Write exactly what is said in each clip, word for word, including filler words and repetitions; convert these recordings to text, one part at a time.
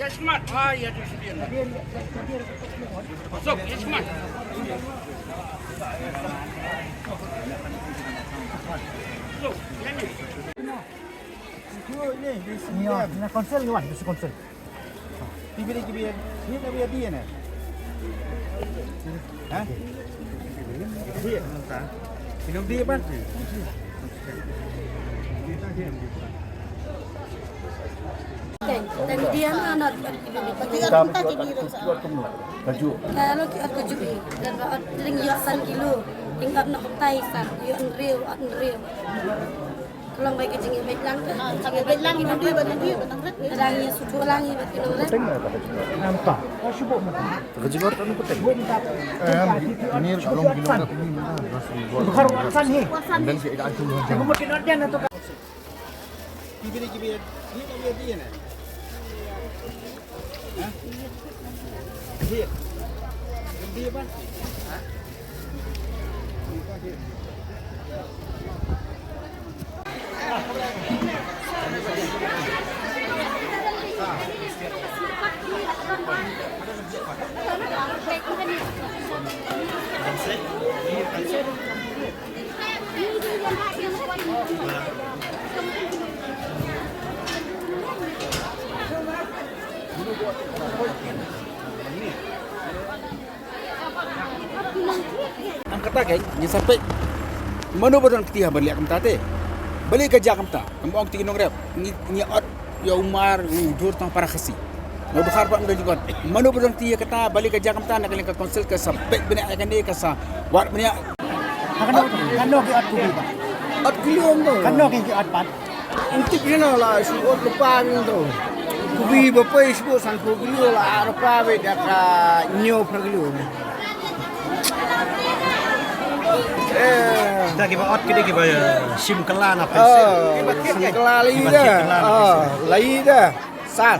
Ni, oh, ni, ni, ni, na konsel ni wan, ni konsel. Ni beri ki biar, ni tak biar dia ni. Ha? Dia. Minum dia, Pan. Dan dia na, na, Tajuk. Kalau ki ot ka juh i, dan ba ot dring ïoh san kilo. Ing ot na kumtai san, ïoh hynriew, ot hynriew. Ka long bai ka jingïabeit lang ka. Ah, jingïabeit lang, nang dei ba nang dei ba nang ret. Ka dang ïa suthu lang ïa ba ki nong ret. Nampak. Ka jingor anu ka teng. Em, ini ka long ki nong ret ini mana? Bukan wan san hi. Dan si ida asu. Kamu makin ada na tu. Ki beri, ki beri, ni tak beri dia ni. Ha? Dia. Dia apa? Ha? Am kata kan, ngi sa peit. Mano ba don kti ha ban leh kumta te. Balei ka jia kumta. Kam ong kti ki nongrep. Ngi, ngi ot ïa u mar u dur tang para Khasi. Nga dkhar pat ym don jingkot. Mano ba don kti ïa kata, balei ka jia kumta, na ka liang ka council ka sa peit bniah ïa kane, ka sa wad bniah. Ha kano, kano ki ot kubi ba? Ot kubi ong ba? Kano ki, ki ot pat? Ym tip ïa na la shu ot lypa ning to. Kubi ba poi shu san phew kilo la ar pa be da ka hynñiew phew kilo. Eh. Da kiba ot kine kiba, eh, shim kylla na pynshim. Ah, shim kylla la ïa da. Kiba shim kylla na pynshim. Ah, la ïa da. Sal.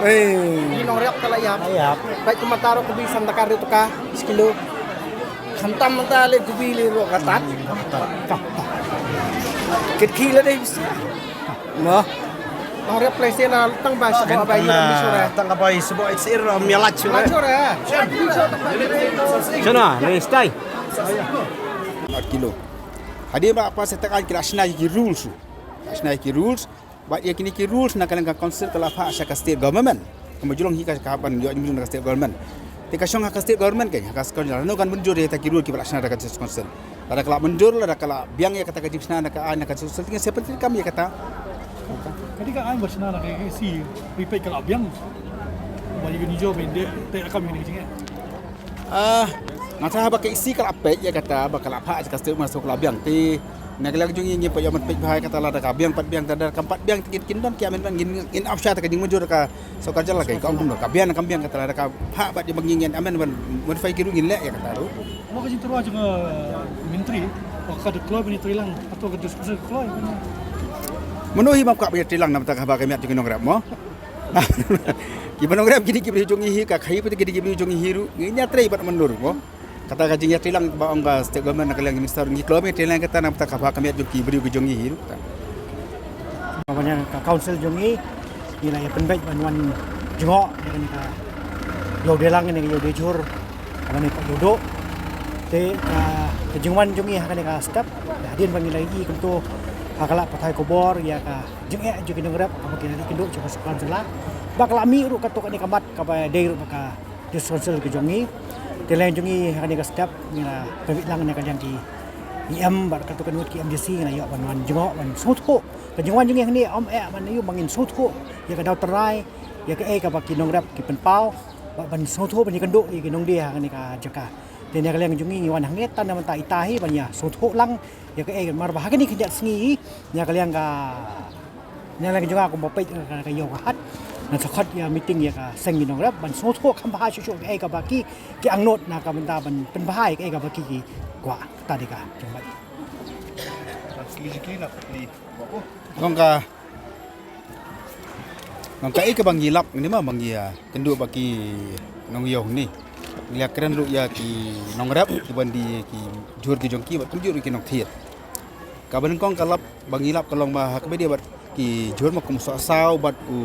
Eh. Ki nongrep ka la ïap. La ïap. Peit kumta ruh kubi san taka hynriew taka shi kilo. Khamtam mynta leh kubi leh ruh ka tad. Ka tad. Kit ki la dei bisi. Mo. Nongrep Palestina tang ba sabo ba ïa mi sore. Tang ba sabo ïa sir ram ïa lach sore. Lach sore. Shana, ni stai. Ar kilo. Hadien ba pass ïa ka aiñ ki la shna ïa ki rules. Shna ïa ki rules. Bad ïa kine ki rules na ka liang ka council ka la phah sha ka state government. Ka mujlong hi ka, ka ban ïoh mujlong na ka state government. Te ka shong ha ka state government ka, ha ka state government. Lano kan mynjur ïa kita ki rule kiba la shna da ka district council. Lada ka la mynjur, lada ka la biang ïa kata ka jingshna na ka aiñ na ka district council, te ngi sa pyntreikam ïa kata. Ka dei ka aiñ ba shna na ka A C, peit ka la biang. Ba ïa ka nijor ba ïa dei, te kam ïa ka jingeh. Ah, nga sa ba ka A C ka la peit ïa kata, ba ka la phah sha ka state government ka la biang. Te na ka liang jong ngi ngim pat ïoh ban peit bha ïa kata, lada ka biang pat biang, lada kam pat biang te kin don ki amendment, ngin, ngin ap sha ta ka jingmynjur ka sorkar jylla, ka ong kumno, ka biang kam biang kata, lada ka phah bad jong ngi ngin amend ban modify ki ruh ngin leh ïa kata ruh. Mo ka jingtyrwa jong, eh, myntri, o ka dei kloi ban ïatreilang, ato ka discussion kloi. Mano hi ba kwah ban ïatreilang na bynta ka haba ka miat jong ki nongrep mo? Kiba nongrep kine ki briew jong ngi hi, ka khaii pat kine ki briew jong ngi hi ruh, ngin ïatrei bad mynno ruh mo. Kata ka jingïatreilang ba ong ka state government na ka liang minister, ngi kloi ban ïatreilang kata na bynta ka haba ka miat jong ki briew ki jong ngi hi ruh. Kata. Ba ïa ka council jong ngi, ngi la ïa pynbeit ban wan jngoh ïa kane ka ïew deilang, ïa kane ka ïew dei jhur, kane ka ïew doh. Te ka, ka jingwan jong ngi ha kane ka step, hadien ba ngi la ïohi kumto ha ka lad pathai khubor ïa ka jingeh jong ki nongrep, kaba ki la ïakynduh jong ka sorkar jylla. Ba ka la mih ruh katto katne ka mat kaba dei ruh bad ka district council ka jong ngi. Te leng jong ngi ha kane ka step ngi la pynbeit lang na ka liang ki E M bad katto katne ki M D C ngi la ïoh ban wan jngoh ban sngewthuh. Ka jingwan jong ngi hangne ym eh ban ïoh ban ngin sngewthuh ïa ka daw tynrai, ïa kaei kaba ki nongrep ki pynpaw, bad ban sngewthuh ban ïakynduh ïa ki nongdie ha kane ka jaka. Te na ka liang jong ngi ngi wan hangne tang na bynta ita hi ban ïa sngewthuh lang ïa kaei, namar ba ha kine ki khyndiat sngi hi na ka liang ka Na leng jong nga kumba peit ka, ka ïew ka hat. Ngan sa khot ïa meeting ïa ka seng ki nongrep ban sngewthuh kham bha shuh shuh kaei kaba ki, ki angnud na ka bynta ban pynbha ïa kaei kaba ki, ki kwah. Kata dei ka jong ba. Long ka, long kaei kaba ngi lap ngi ma ba ngi, ah, kynduh ba ki nongïew ngi. Ngi la kren ruh ïa ki nongrep ki ban die ki jhur ki jong ki bad kumjuh ruh ki nongthied. Kaba nyngkong ka lap ba ngi lap ka long ba ha kaba ïadei bad ki jhur ma kum u sohsaw bad u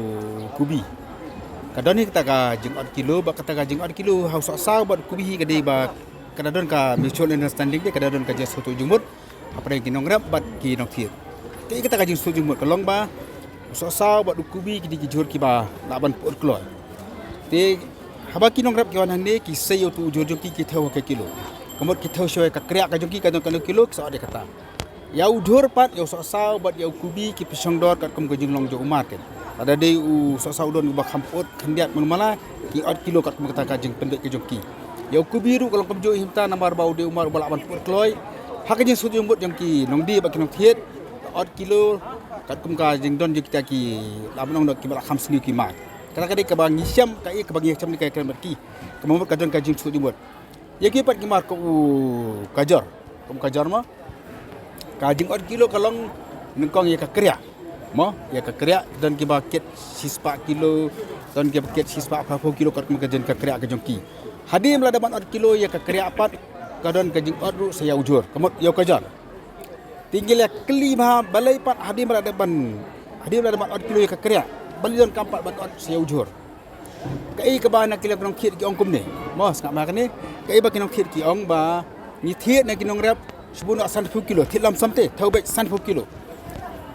kubi. Ka don hi kata ka jingot kilo, bad kata ka jingot kilo ha u sohsaw bad u kubi hi ka dei ba ka da don ka mutual understanding, te ka da don ka jingsngewthuh jingmut hapdeng ki nongrep bad ki nongthied. Te kata ka jingsngewthuh jingmut ka long ba u sohsaw bad u kubi ki dei ki jhur kiba lah ban pyut kloi. Te haba ki nongrep ki wan hangne, ki sei ïa utu u jhur jong ki, ki thew ha ka kilo. Ka mut ki thew shwa ïa ka kriah ka jong ki, ka don katno kilo ki sa ot ïa kata. Ïa u jhur pat, ïa u sohsaw bad ïa u kubi ki pynshong dor katkum ka jinglong jong u mar, kan. Lada dei u sohsaw u don uba kham pyut khyndiat mano mano, ki ot kilo katkum kata ka jingpynbeit ka jong ki. Ïa u kubi ruh ka long kumjuh hi mynta, namar ba u dei u mar uba lah ban pyut kloi. Ha ka jingsngewthuh jingmut jong ki nongdie bad ki nongthied, ot kilo katkum ka jingdon jong kita ki, lah ban ong, kiba lah kham sniew ki mar. Kata ka dei kaba ngi shem, kaei kaba ngi shem ne ka kren bad ki. Ka mut ka don ka jingsngewthuh jingmut. Ïa ki pat ki mar kum u kajor. Kum u kajor mo. Ka jingot kilo ka long nyngkong ïa ka kriah. Mo, ïa ka kriah, don kiba kit shispah kilo, don kiba kit shispah phra phew kilo, katkum ka jong ka kriah ka jong ki. Hadien ba la dep ban ot kilo ïa ka kriah pat, ka don ka jingot ruh sa ïa u jhur. Ka mut ïa u kajor. Te ngi la kylli bha balei pat hadien ba la dep ban, hadien ba la dep ban ot kilo ïa ka kriah, balei donkam pat ban ot sa ïa u jhur. Kaei kaba na ki liang ki nongthied ki ong kumne. Mo, sngap bha kane. Kaei ba ki nongthied ki ong ba ngi thied na ki nongrep, shu buh noh sanphew kilo, thied lam sam te, thew beit sanphew kilo.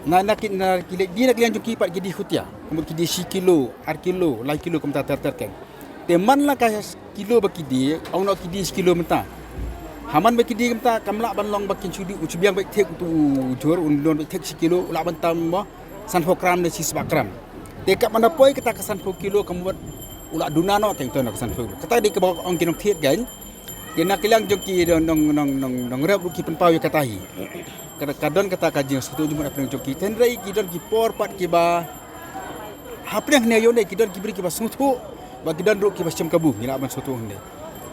Na, na ki, na ki leit die na ki liang jong ki pat ki die khutia. Ka mut ki die shi kilo, ar kilo, lai kilo kumta ter ter, kan. Te man la ka kilo ba ki die, ong noh ki die shi kilo mynta. Ha man ba ki die mynta, kam lah ban long ba kin shu die, u shu biang beit thied utu u jhur, un don beit thied shi kilo, u lah ban tam mo, sanphew gram ne shispah gram. Te katba da poi kata ka sanphew kilo, ka mut u la duna noh teng teng ka sanphew kilo. Kata dei kaba ong ki nongthied, kan. Te na ki liang jong ki nong, nong, nong, nongrep ruh ki pynpaw ïa kata hi. Ka, ka don kata ka jingsngewthuh jingmut hapdeng jong ki. Hynrei ki don ki por pat kiba hapdeng hangne ïoh ne ki don ki briew kiba sngewthuh, bad ki don ruh kiba shem kabu, ngi lah ban sngewthuh hangne.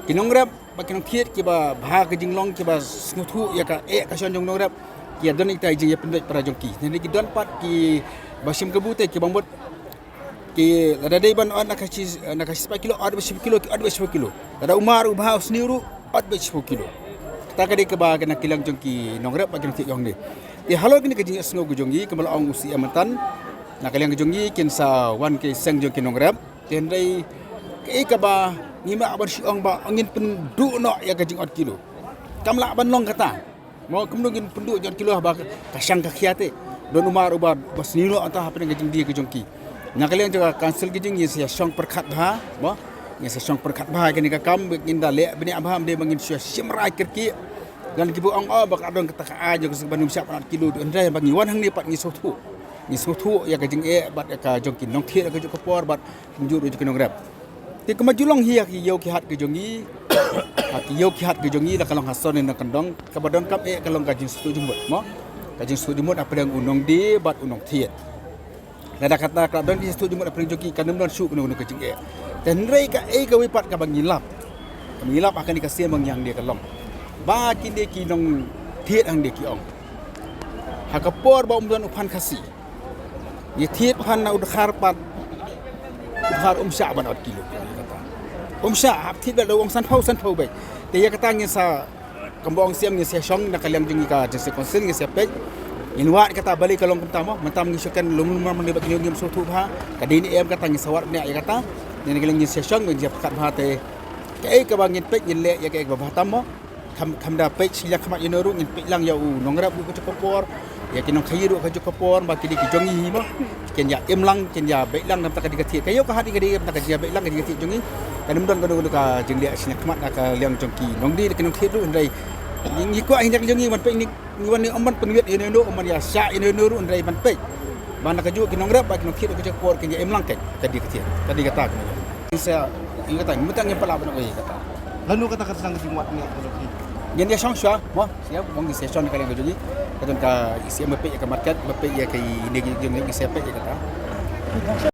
Ki nongrep bad ki nongthied kiba bha ka jinglong, kiba sngewthuh ïa ka eh ka shon jong u nongrep, ki ïa don ïa kita ki jingïapynbeit para jong ki. Hynrei ki don pat kiba shem kabu te kiba mut ki lada dei ban ot na ka shi, na ka shispah kilo, ot beit shiphew kilo, ki ot beit shiphew kilo. Lada u mar u bha u sniew ruh, ot beit shiphew kilo. Kata ka dei kaba na ki liang jong ki nongrep bad ki nongthied ki ong ne. Te halor kane ka jingïasngew ka jong ngi, kaba la ong u C M mynta, na ka liang ka jong ngi kin sa wan ki seng jong ki nongrep. Te hynrei kaei kaba ngim lah ban shu ong ba ngin pynduh noh ïa ka jingot kilo. Kam lah ban long kata. Mo, kumno ngin pynduh jingot kilo haba ka shang ka khia te. Don u mar uba, ba sniew noh hangta hapdeng ka jingdie ka jong ki. Na ka liang jong ka council ka jong ngi, ngin sa ïa shong pyrkhat bha, mo. Ngin sa shong pyrkhat bha ïa kane ka kam, ngin da leh bniah bha, ym dei ba ngin shu ïa shim rai kyrkieh. Don kiba ong, oh, ba ka don kata ka aiñ jong ka seng ban ym shah ban ot kilo, hynrei ba ngi wan hangne pat ngi sngewthuh. Ngi sngewthuh ïa ka jingeh bad ïa ka jong ki nongthied ïa ka juh ka por bad kumjuh ruh jong ki nongrep. Te kumba ju long hi ha ki ïew ki hat ki jong ngi, ha ki ïew ki hat ki jong ngi, la ka long ha sor ne nongkyndong, kaba donkam eh ka long ka jingsngewthuh jingmut, mo. Ka jingsngewthuh jingmut hapdeng u nongdie bad u nongthied. Lada kata ka don ka jingsngewthuh jingmut hapdeng jong ki, kan ym don shuh kano kano ka jingeh. Te hynrei kaei kawei pat kaba ngi lap, kaba ngi lap ha kane ka sien ba ngi hangne ka long ba kine ki nongthied hangne ki ong, ha ka por ba ym don u phan Khasi, ngi thied phan na u dkhar pat, u dkhar um shah ban ot kilo. Kata um shah, hap thied beit, la u ong sanphew, sanphew beit. Te ïa kata ngin sa, kumba ong C M, ngin sa ïa shong na ka liang jong ngi ka District Council, ngin sa ïa peit. Ngin wad kata balei ka long kumta, mo. Mynta ngin shu kren lum lum, mynta ba kine ngim sngewthuh bha. Ka dei ne em kata, ngin sa wad bniah ïa kata. Na ka liang ngin sa ïa shong, ngin sa ïa pyrkhat bha te kaei kaba ngin peit, ngin leh ïa kaei kaba bha tam, mo. Kham, kham da peit shi liang khmat ïa no ruh, ngin peit lang ïa u nongrep ruh ka juh ka por, ïa ki nongkhaïi ruh ka juh ka por, ba ki dei ki jong ngi hi, mo. Kin ïa im lang, kin ïa beit lang na ka bynta ka dei ka thied. Ka ïew ka hat ka dei na ka bynta ka dei ka beit lang ka dei ka thied jong ngi. Kan ym don kano kano ka jingleh shi liang khmat na ka liang jong ki nongdie, ki nongthied ruh, hynrei ngi, ngi kwah hi na ka liang jong ngi ban peit, ngi, ngi wan ne ym ban pynwit ïa no, ym ban ïa shah ïa no ruh, hynrei ban peit ba na ka juh ki nongrep bad ki nongthied ka juh ka por kin ïa im lang, kan ka dei ka thied, ka dei kata ka. Ngin sa, ïa kata, mynta ngim pat lah ban ong ïa kata. Lano kata ka sdang ka jingwad ne ka jong ki? Ngin ïa shong shuwa, mo, shuwa, mo, ngin sa shong na ka liang ka jong ngi. Ka don ka C M ba peit ïa ka market, ba peit ïa ka ine ki jong ngi, ngin sa peit ïa kata.